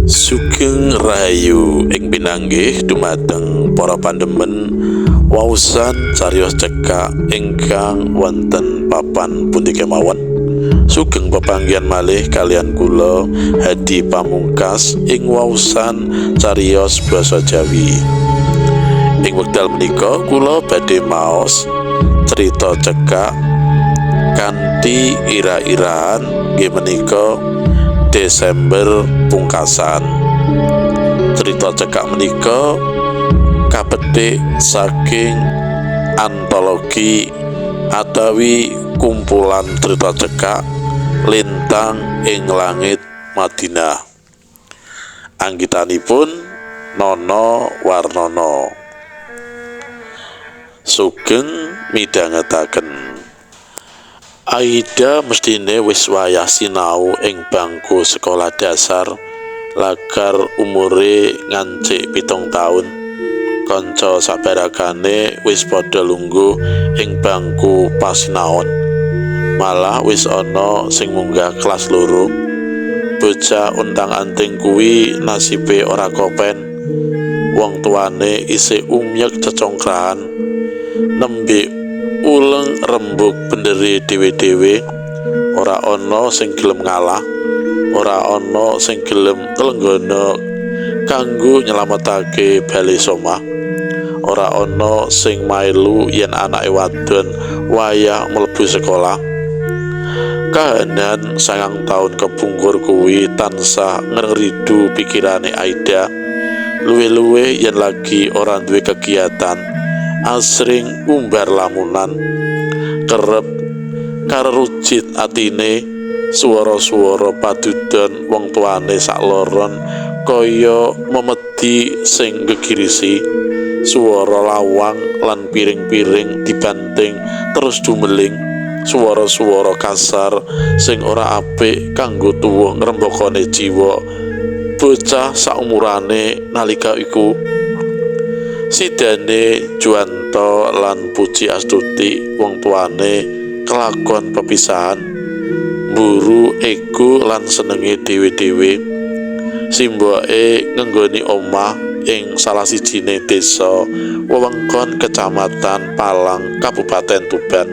Sugeng Rahayu ing pinanggih dumateng para pandemen waosan cariyos cekak ingkang wonten papan pundi kemawon. Sugeng pepanggihan malih kaliyan kula Hadi Pamungkas ing waosan cariyos basa Jawi. Ing wekdal menika kula badhe maos crita cekak kanthi ira-iraan nggih menika Desember pungkasan. Cerita cekak menika kapetik saking antologi atawi kumpulan cerita cekak Lintang ing Langit Madinah. Anggitanipun Nono Warnono. Sugeng midhangetaken. Aida mestine wis wayah sinau ing bangku sekolah dasar lagar umure ngancik 7 taun. Kanca sabarakane wis padha lungguh ing bangku pasinaon. Malah wis ana sing munggah kelas 2. Bocah ontang-anting kuwi nasibe ora kopen. Wong tuane isih umyek cecongkrahan. Nembe uleng rembug bendere dhewe-dhewe. Ora ana sing gelem ngalah, ora ana sing gelem tlenggana kanggo nyelametake bale somah. Ora ana sing mailu yen anake wadon wayah mlebu sekolah. Kahanan 9 taun kepungkur kuwi tansah ngridu pikirane Aida. Luwih-luwih yen lagi ora duwe kegiatan, asring umbar lamunan, kerep karerujit atine. Swara-swara padudon wong tuane sakloron kaya memedi sing gegirisi. Swara lawang lan piring-piring dibanting terus dumeling, swara-swara kasar sing ora apik kanggo tuwuh ngrembakane jiwa bocah saumurane nalika iku. Sidane Juwanto lan Puji Astuti wong tuane kelakon pepisahan, mburu ego lan senenge dhewe-dhewe. Simboke ngenggoni omah ing salah sijine desa wewengkon Kecamatan Palang, Kabupaten Tuban.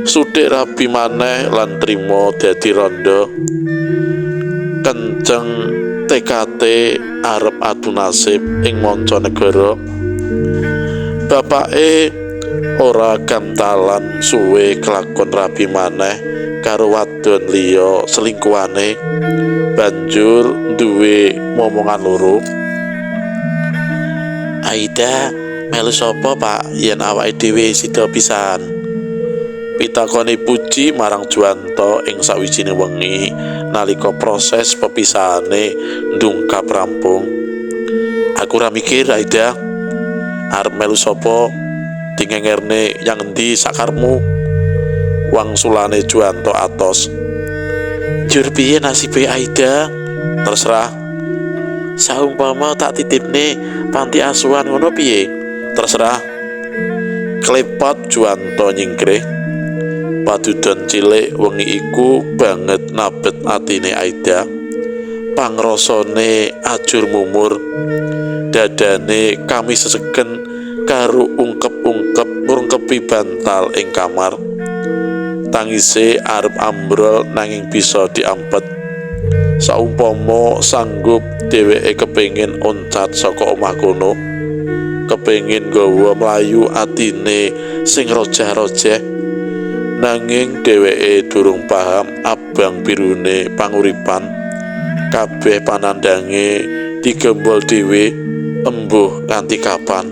Suthik rabi maneh lan trima dadi randha. Kenceng tekate arep adu nasib ing manca negara. Bapake ora gantalan suwe kelakon rabi maneh karo wadon liya selingkuhane, banjur duwe momongan loro. "Aida melu sapa, Pak, yen awake dhewe sida pisahan?" pitakone Puji marang Juwanto ing sawijine wengi nalika proses pepisahane ndungkap rampung. "Aku ora mikir, Aida. Arep melu sapa, dingengerne yang endi sakarepmu," wangsulane Juwanto atos. "Njur piye nasibe Aida?" "Terserah." "Saumpama tak titipne panti asuhan ngono piye?" "Terserah." Klepot Juwanto nyingkrih. Padudon cilik wengi iku banget nabet atine Aida. Pangrasane ajur mumur. Dadane kami seseken karo ungkep-ungkep ngrungkepi bantal ing kamar. Tangise arep ambrol nanging bisa diampet. Saumpama sanggup, dheweke kepengin oncat saka omah kono. Kepengin nggawa mlayu atine sing rojah-rojeh. Nanging dheweke durung paham abang birune panguripan. Kabeh panandange digembol dhewe, embuh nganti kapan.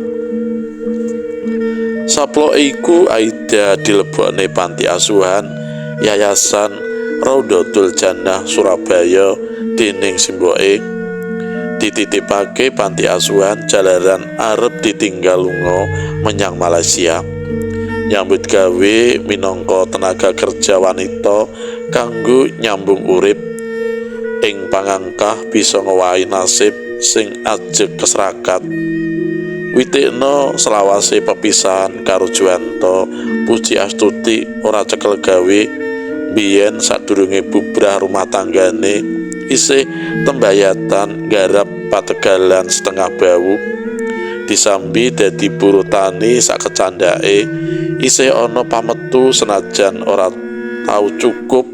Saploke iku Aida dilebokne panti asuhan Yayasan Raudhatul Jannah Surabaya dening simboke. Dititipake panti asuhan jalaran arep ditinggal lunga menyang Malaysia. Nyambut gawe minangka tenaga kerja wanita kanggo nyambung urip. Ing pangangkah bisa ngowahi nasib sing ajeg kesrakat. Witikna selawase pepisahan karo Juwanto, Puji Astuti ora cekel gawe. Biyen sadurunge bubrah rumah tanggane. Isih tembayatan garap pategalan setengah bau. Disambi dadi buruh tani sak kecandake, isih ana pametu senajan ora tau cukup.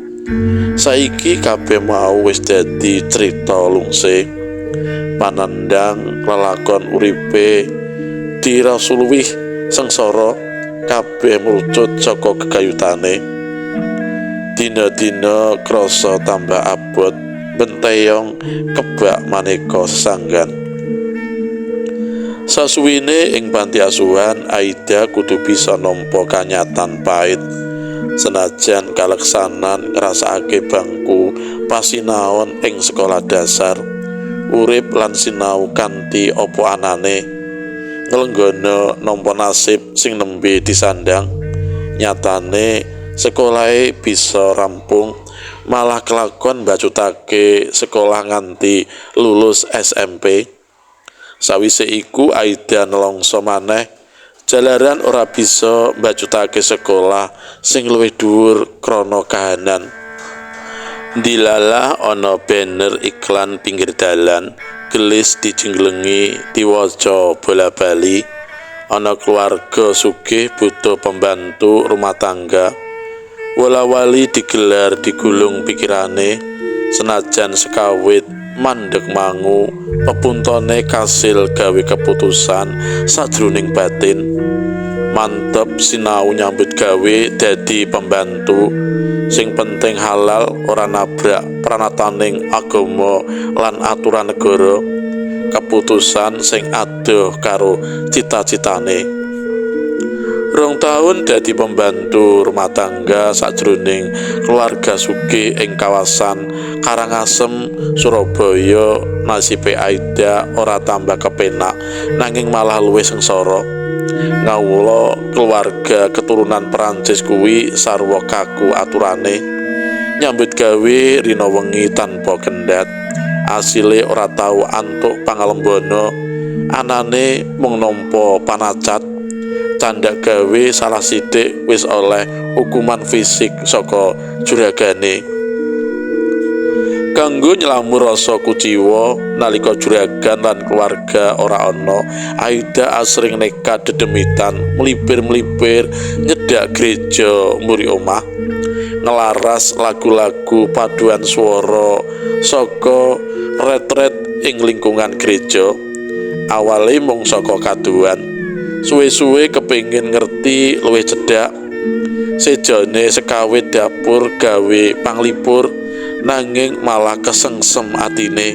Saiki kabeh mau wis dadi crita lungse. Panandhang lelakon uripe dirasuluwih sengsara, kabeh mrucut saka gegayutane. Dina-dina krasa tambah abot, benteyong kebak maneka sesanggan. Sasuwine ing panti asuhan, Aida kudu bisa nampa kanyatan pait. Senajan kaleksanan ngrasakake bangku pasinaon ing sekolah dasar, urip lan sinau kanthi apa anane, nglenggana nampa nasib sing nembe disandang. Nyatane sekolahe bisa rampung, malah kelakon mbacutake sekolah nganti lulus SMP. Sawise iku Aida nelongso maneh, jalaran ora bisa mbacutake sekolah sing luwih dhuwur krana kahanan. Ndilalah ana banner iklan pinggir dalan, gelis dijenglengi diwaca bola-bali. Ana keluarga sugih butuh pembantu rumah tangga. Wala-wali digelar digulung pikirane, senajan sekawit mandek mangu pepuntone kasil gawe keputusan sajroning batin. Mantep sinau nyambut gawe dadi pembantu, sing penting halal, ora nabrak pranataning agama lan aturan negara. Keputusan sing adoh karo cita-citane. 2 tahun dadi pembantu rumah tangga sajroning keluarga sugih ing kawasan Karangasem, Surabaya, nasibe Aida ora tambah kepenak, nanging malah luwih sengsara. Ngawula keluarga keturunan Perancis kuwi sarwa kaku aturane. Nyambut gawe rina wengi tanpa kendhat, asile ora tau antuk pangalembana, anane mung nampa panacat. Candhak gawe salah sithik wis oleh hukuman fisik saka juragane. Kanggo nylamur rasa kuciwa nalika juragan lan keluarga ora ana, Aida asring nekat dedemitan mlipir-mlipir nyedak gereja mburi omah, ngelaras lagu-lagu paduan swara saka retret ing lingkungan gereja. Awale mung saka kaduhan, suwe-suwe kepingin ngerti luwih cedhak. Sejane sekawit dapur gawe panglipur, nanging malah kesengsem atine.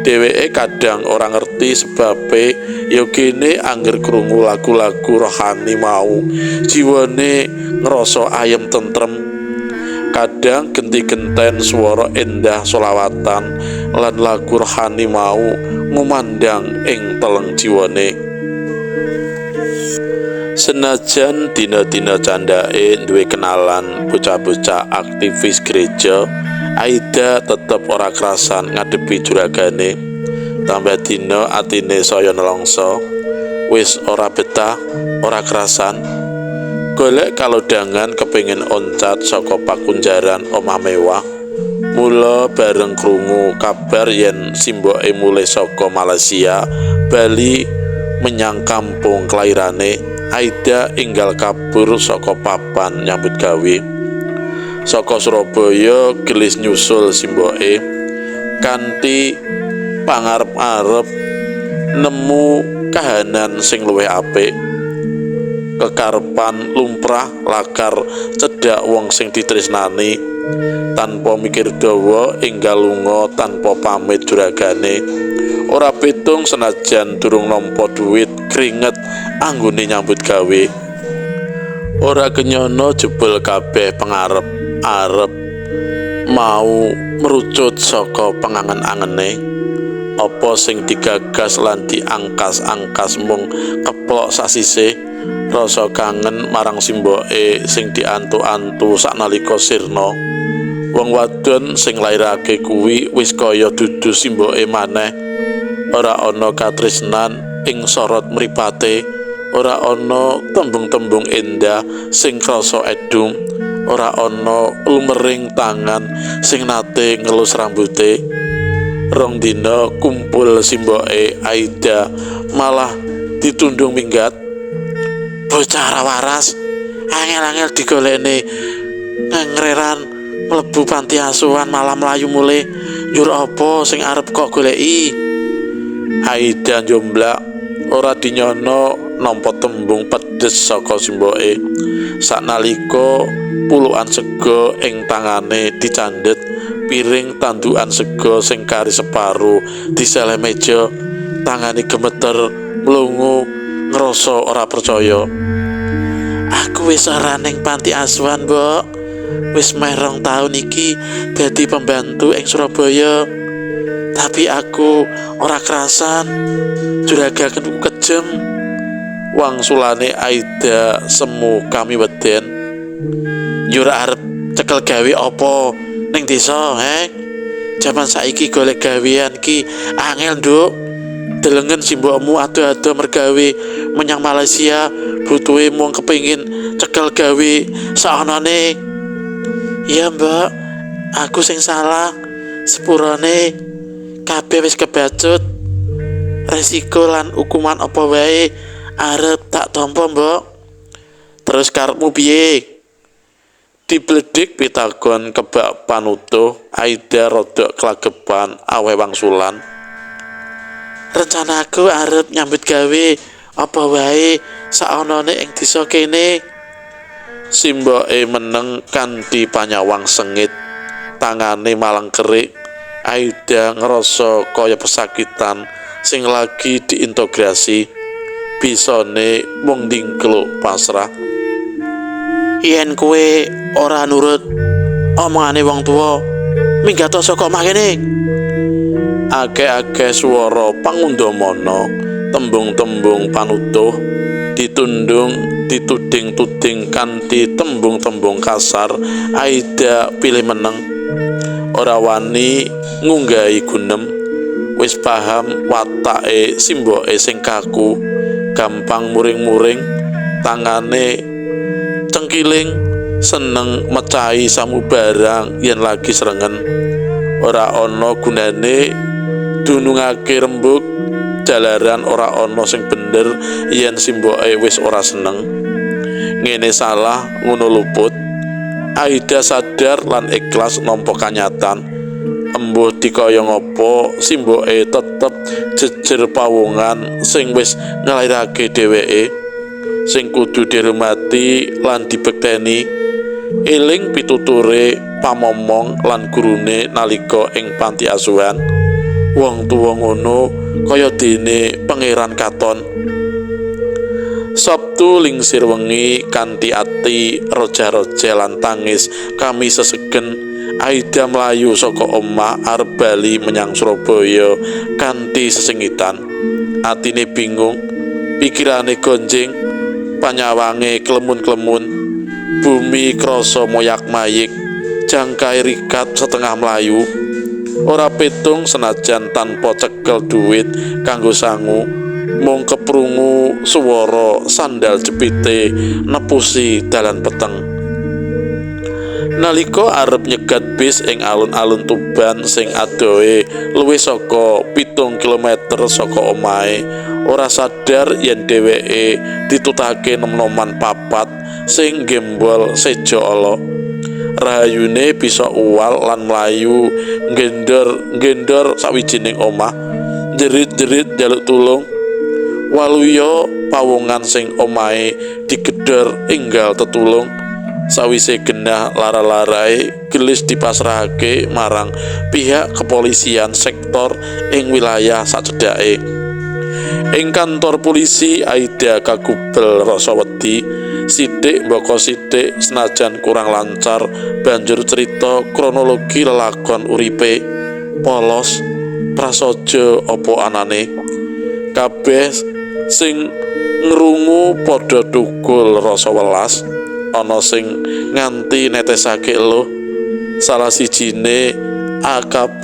Dheweke kadang ora ngerti sebabe, ya kene angger krungu lagu-lagu rohani mau, jiwane ngrasa ayem tentrem. Kadang genti-genten swara endah solawatan lan lagu rohani mau ngumandang ing teleng jiwane. Senajan dina-dina candhake duwe kenalan bocah-bocah aktivis gereja, Aida tetep ora krasan ngadepi juragane. Tambah dina atine saya nelongso, wis ora betah, ora krasan. Golek kalodhangan kepingin oncat saka pakunjaran omah mewah. Mula bareng krungu kabar yen simboke mulih saka Malaysia bali menyang kampung kelairane, Aida enggal kabur saka papan nyambut gawe. Saka Surabaya gelis nyusul simboke kanthi pangarep-arep nemu kahanan sing luwih apik. Kekarepan lumrah lakar cedhak wong sing ditresnani, tanpa mikir dawa enggal lunga tanpa pamit juragane. Ora pitung senajan durung nampa duit kringet anggone nyambut gawe. Ora kenyana jebul kabeh pengarep arep mau merucut saka pengangen-angene. Apa sing digagas lan diangkas-angkas mung keplok sasisih. Rasa kangen marang simboke sing diantu-antu saknalika sirna. Wong wadon sing lairake kuwi wis kaya dudu simboke maneh. Ora ana katresnan ing sorot mripate, ora ana tembung-tembung endah sing krasa edung, Ora ana lumering tangan sing nate ngelus rambute. Rong dina kumpul simboke Aida malah ditundung minggat. Bocah ora waras, angel-angel digolekne ngreran mlebu panti asuhan malah mlayu mulih. Njur apa sing arep kok goleki? Aida njomblak, ora dinyono nampa tembung pedes saka simboke. Saknalika pulukan sega ing tangane dicandhet, piring tandukan sega sing kari separo diseleh meja, tangane gemeter mlungu ngrasa ora percaya. Aku wis ora ning panti asuhan, Mbok. Wis meh 2 taun iki dadi pembantu ing Surabaya. Tapi aku ora kerasan. Juragan kejem. Wangsulane Aida semu kami weden. Njur arep cekel gawe apa ning desa, he? Jaman saiki golek gawean ki angel, Nduk. Delengen simbokmu ado-ado mergawe menyang Malaysia, butuhe mung kepingin cekel gawe saonone. Iya, Mbok, aku sing salah. Sepurane kabeh wis kebacut. Resiko lan hukuman apa wae arep tak tampa, Mbok. Terus karepmu piye? Dibledik pitakon kebak panutuh, Aida rodok klagepan aweh wangsulan. Rencanaku arep nyambut gawe apa wae saonone ing desa kene. Simboke meneng kanthi panyawang sengit, tangane malang kerik. Aida ngrasa kaya pesakitan sing lagi diintegrasi, bisane mung ndingkluk pasrah. Yen kowe ora nurut omongane wong tuwa, minggat saka omah kene. Akeh-akeh swara pangundamana, tembung-tembung panutuh ditundung, dituding-tuding kanthi tembung-tembung kasar. Aida pilih meneng, ora wani ngunggahi gunem. Wis paham watake simboke sing kaku, gampang muring-muring, tangane cengkiling, seneng mecahi samubarang yen lagi srengen. Ora ana gunane dunungake rembug, jalaran ora ana sing bener yen simboke wis ora seneng. Ngene salah, ngono luput. Aida sadar lan ikhlas nampa kanyatan. Embuh dikaya ngapa simboke tetep jejer pawongan sing wis nglairake dheweke, sing kudu diremati lan dibekteni. Eling pituture pamomong lan gurune nalika ing panti asuhan. Wong tuwa ngono kaya dene pangeran katon. Sabtu lingsir wengi kanthi ati roja-roja lan tangis kami sesegen, Aida mlayu saka omah arep bali menyang Surabaya kanthi sesengitan. Atine bingung, pikirane gonjing, panyawange klemun-klemun. Bumi krasa moyak-mayik, jangkai rikat setengah mlayu. Ora petung senajan tanpa cekel duit kanggo sangu, mung keprungu swara sandal jepite nepusi dalan peteng. Nalika arep nyegat bis ing alun-alun Tuban sing adohe luwih saka 7 kilometer saka omahe, ora sadar yen dheweke ditutake nom-noman papat sing gembol sejo ala. Rahayune bisa uwal lan mlayu nggendor-nggendor sawijining omah, jerit-jerit njaluk tulung. Waluya pawongan sing omahe digedhor enggal tetulung. Sawise genah lara-larae gelis dipasrahake marang pihak kepolisian sektor ing wilayah sacedhake. Ing kantor polisi Aida kagubel rasa wedi, sithik mbaka sithik senajan kurang lancar banjur cerita kronologi lelakon uripe, polos prasaja apa anane. Kabeh sing ngrungu padha thukul rasa welas, ana sing nganti netesake eluh. Salah sijine AKP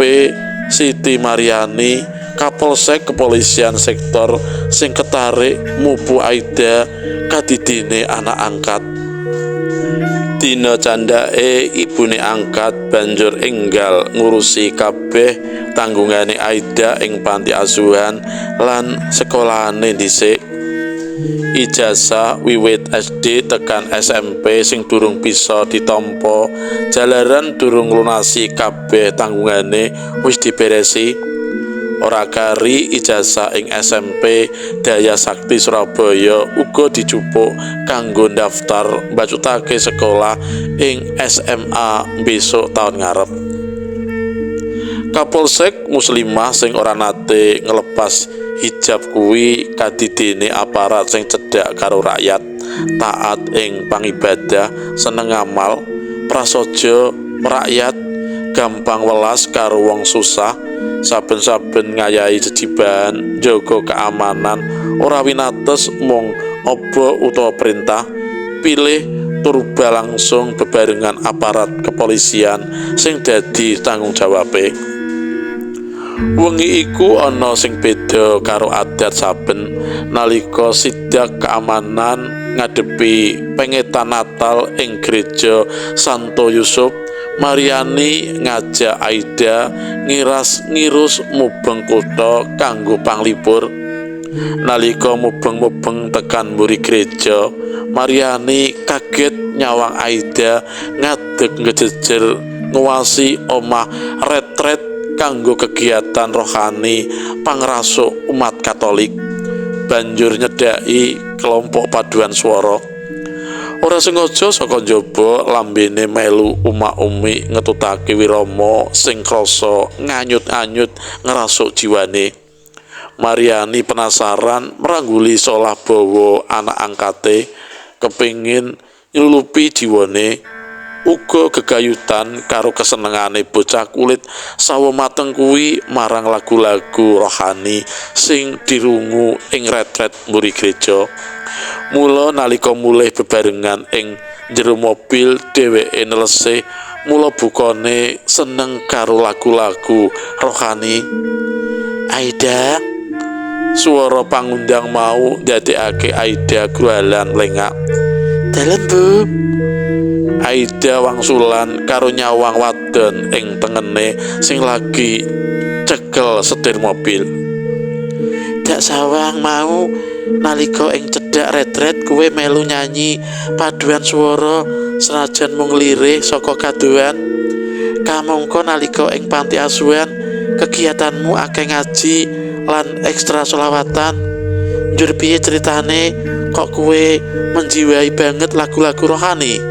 Siti Mariani, Kapolsek Kepolisian Sektor sing ketarik mupu Aida kadidine anak angkat. Dina candhake ibune angkat banjur enggal ngurusi kabeh tanggungane Aida ing panti asuhan lan sekolahane dhisik. Ijazah wiwit SD tekan SMP sing durung bisa ditampa jalaran durung nglunasi kabeh tanggungane wis diberesi. Ora kari ijazah ing SMP Daya Sakti Surabaya uga dijupuk kanggo ndaftar mbacutake sekolah ing SMA besok taun ngarep. Kapolsek muslimah sing ora nate ngelepas hijab kuwi kadidene aparat sing cedhak karo rakyat, taat ing pangibadah, seneng ngamal, prasaja merakyat, gampang welas karo wong susah, saben-saben ngayahi jejibahan, njaga keamanan, ora winates mung aba utawa perintah, pilih turba langsung bebarengan aparat kepolisian sing dadi tanggung jawabe. Wengi iku ana sing beda karo adat saben nalika sidak keamanan ngadepi pengetan Natal ing gereja Santo Yusuf. Mariani ngajak Aida ngiras-ngirus mubeng kutha kanggo panglipur. Nalika mubeng-mubeng tekan mburi gereja, Mariani kaget nyawang Aida ngadeg ngejejer nguwasi omah retret kanggo kegiatan rohani pangrasuk umat Katolik. Banjur nyedhaki kelompok paduan swara. Ora sengaja saka njaba lambene melu uma-umi ngetutake wirama sing krasa nganyut-anyut ngrasuk jiwane. Mariani penasaran mrangguli solah bawa anak angkate, kepingin nylulupi jiwane, uga gegayutan karo kesenengane bocah kulit sawo mateng kuwi marang lagu-lagu rohani sing dirungu ing retret mburi gereja. Mula nalika mulih bebarengan ing jero mobil dheweke nelese mula bukane seneng karo lagu-lagu rohani. Aida, suara pangundang mau ndadekake Aida grualan lengak. Dalem, Bu. Aida wangsulan karo nyawang wadon ing tengene sing lagi cekel setir mobil. Dak sawang mau nalika ing cedhak retret kuwe melu nyanyi paduan swara senajan mung lirih saka kadohan. Kamangka nalika ing panti asuhan kegiatanmu akeh ngaji lan ekstra sholawatan. Njur piye ceritane kok kuwe menjiwai banget lagu-lagu rohani?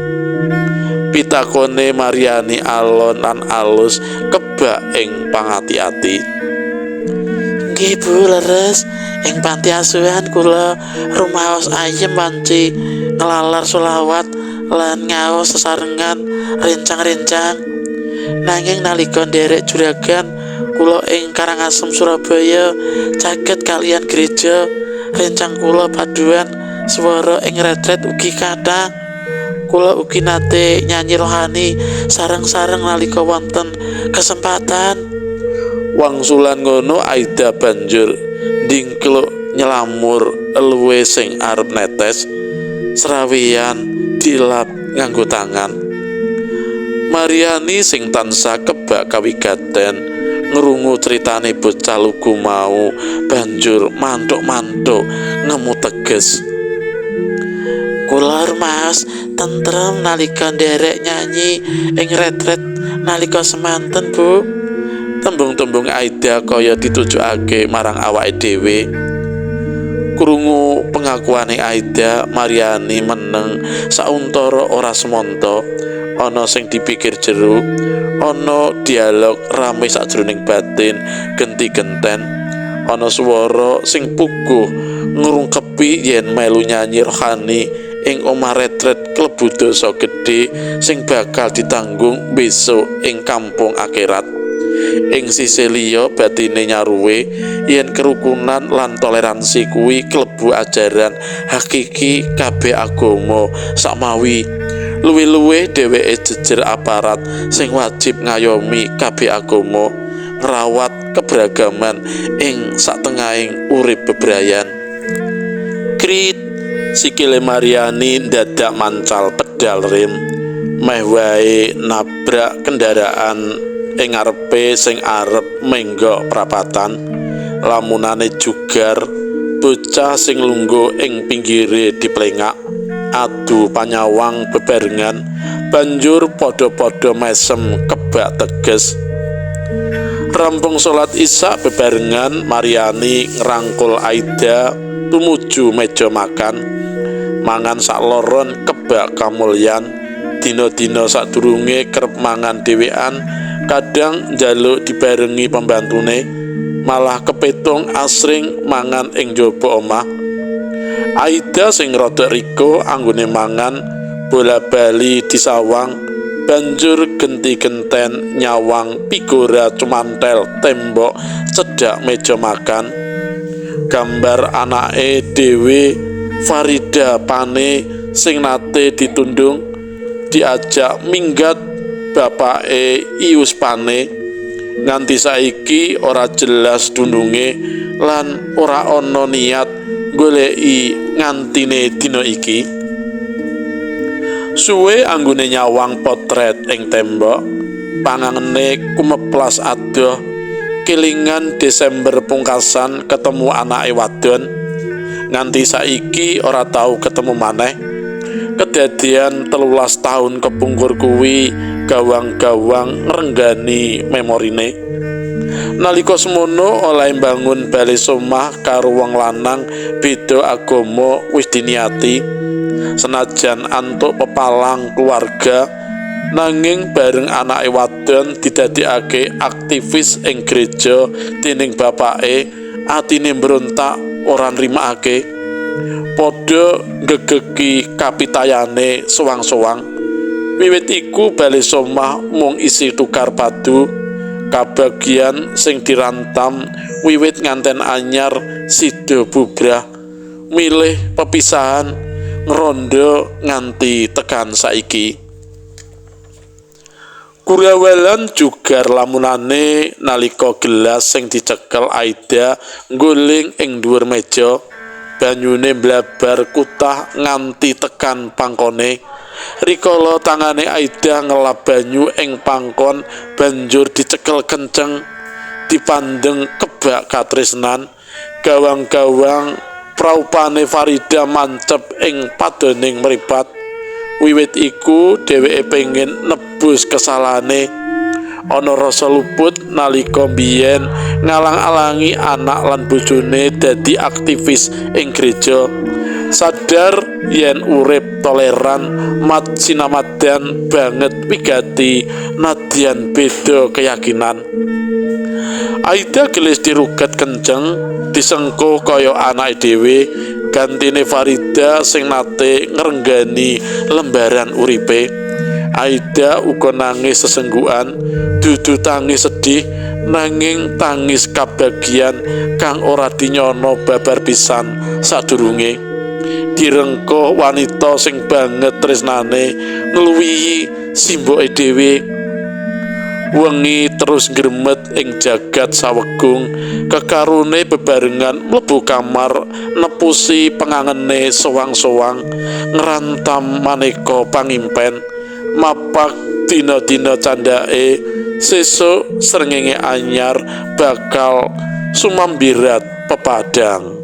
Pitakone Mariani alon lan alus kebak ing pangati-ati. Nggih Bu, leres. Ing panti asuhan kula rumaos ayem wanci nglalar sholawat lan ngaos sesarengan rencang-rencang. Nanging nalika nderek juragan kula ing Karangasem Surabaya caket kalian gereja, rencang kula paduan swara ing retret ugi kathah. Kula ugi nate nyanyi rohani sareng-sareng nalika wonten kesempatan. Wangsulan ngono Aida banjur ndingkluk nyelamur eluwe sing arep netes, srawiyan dilap nganggo tangan. Mariani sing tansah kebak kawigaten ngrungu critane bocah lugu mau banjur manthuk-manthuk ngemu teges. Kula rumaos tentrem nalika nderek nyanyi ing retret nalika semanten, Bu. Tembung-tembung Aida kaya ditujukake marang awake dhewe. Krungu pengakuane Aida, Mariani meneng sauntara ora semonto. Ana sing dipikir jero, ana dialog rame sajroning batin genti-genten, ana swara sing puguh ngrungkepi yen melu nyanyi rohani ing omah retret klebu dosa gedhe sing bakal ditanggung besok ing kampung akhirat. Ing sisih liya batine nyaruwe yen kerukunan lan toleransi kuwi klebu ajaran hakiki kabeh agama sakmawi. Luwih-luwih dheweke jejer aparat sing wajib ngayomi kabeh agama, ngrawat keberagaman ing satengahing urip bebrayan. Krit, sikile Mariani ndadak mancal pedal rem. Meh wae nabrak kendaraan ing ngarepe sing arep menggok prapatan. Lamunane jugar, bocah sing lungguh ing pinggire diplengak, adu panyawang bebarengan, banjur padha-padha mesem kebak teges. Rampung salat Isya bebarengan, Mariani ngrangkul Aida tumuju meja makan. Mangan sakloron kebak kamulyan. Dina-dina sadurunge kerep mangan dhewean, kadang njaluk dibarengi pembantune, malah kepetung asring mangan ing njaba omah. Aida sing rada riko anggone mangan bola-bali disawang, banjur genti-genten nyawang pigora cumantel tembok cedhak meja makan. Gambar anake dhewe Farida Pane sing nate ditundung diajak minggat bapake Ius Pane nganti saiki ora jelas dundunge lan ora ana niat goleki ngantine dina iki. Suwe anggone nyawang potret ing tembok, pangangene kumeplas adoh, kelingan Desember pungkasan ketemu anake wadon, nganti saiki ora tau ketemu maneh. Kedadian 13 tahun kepungkur kuwi gawang-gawang ngrenggani memorine. Nalika semono oleh mbangun bale somah karo wong lanang beda agama wis diniati. Senajan antuk pepalang keluarga, nanging bareng anake wadon didadekake aktivis ing gereja dening bapake, atine mbrontak ora nrimakake. Padha nggegeki kapitayane sowang-sowang. Wiwit iku bale somah mung isi tukar padu, kabagian sing dirantam wiwit nganten anyar sida bubrah, milih pepisahan ngrondo nganti tekan saiki. Kurawalan jugar lamunane nalika gelas sing dicekel Aida ngguling ing dhuwur meja, banyune mblabar kutah nganti tekan pangkone. Rikala tangane Aida ngelap banyu ing pangkon banjur dicekel kenceng, dipandeng kebak katresnan. Gawang-gawang praupane Farida mancep ing padoning mripat. Wiwit iku dheweke pengin nebus kesalahane. Ana rasa luput nalika biyen ngalang-alangi anak lan bojone dadi aktivis ing gereja. Sadar yen urip toleran mat sinamadan banget wigati nadyan beda keyakinan. Aida gelis diruget kenceng, disengkuh kaya anake dhewe, gantine Farida sing nate ngrenggani lembaran uripe. Aida uga nangis sesenggukan, dudu tangis sedih, nanging tangis kabagian kang ora dinyana babar pisan sadurunge. Direngkuh wanita sing banget tresnane ngluwihi simboke dhewe. Wengi terus ngremet ing jagat sawegung, kekarone bebarengan mlebu kamar nepusi pengangene sowang-sowang, ngrantam maneka pangimpen, mapak dina-dina candhake, sesuk srengenge anyar bakal sumambirat pepadang.